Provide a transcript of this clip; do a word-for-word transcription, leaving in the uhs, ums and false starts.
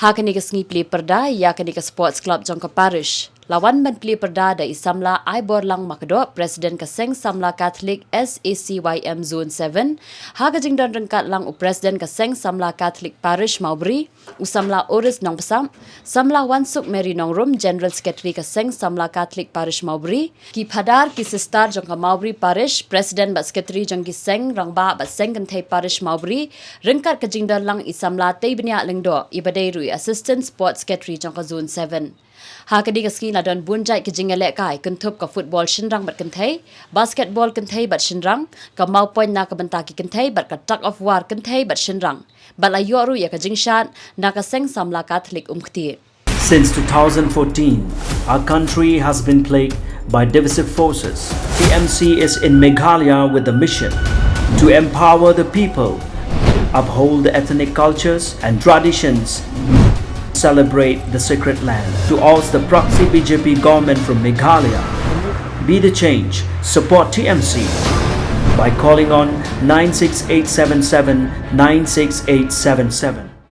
Ha kane ka sngi plie pyrda ïa kane ka sports club jong ka parish, la wan ban plie pyrda da i samla Aiborlang Makdoh, President ka Seng Samla Catholic S A C Y M Zone seven, ha ka jingdon ryngkat lang u President ka Seng Samla Catholic Parish Mawbri, u samla Oris Nongpsap, samla Wansuk Mary Nongrum, General Secretary ka Seng Samla Catholic Parish Mawbri, ki phadar ki sister jong ka Mawbri Parish, President bad Secretary jong ki seng rangbah bad seng kynthei Parish Mawbri, ryngkat ka jingdon lang i samla Teibniah Lyngdoh, i ba dei ruh i Assistant Sports Secretary jong ka Zone seven. Ha kane ka sngi la don bun jait ka jingïalehkai kynthup ka football shynrang bad kynthei, basketball kynthei bad shynrang, ka mawpoiñ na ka bynta ki kynthei bad ka tug of war kynthei bad shynrang. Bad la ïoh ruh ïa ka jingshad na ka Seng Samla Catholic Umkti. Since two thousand fourteen, our country has been plagued by divisive forces. T M C is in Meghalaya with the mission to empower the people, uphold the ethnic cultures and traditions, celebrate the sacred land. To oust the proxy B J P government from Meghalaya, be the change, support T M C by calling on nine six eight seven seven nine six eight seven seven.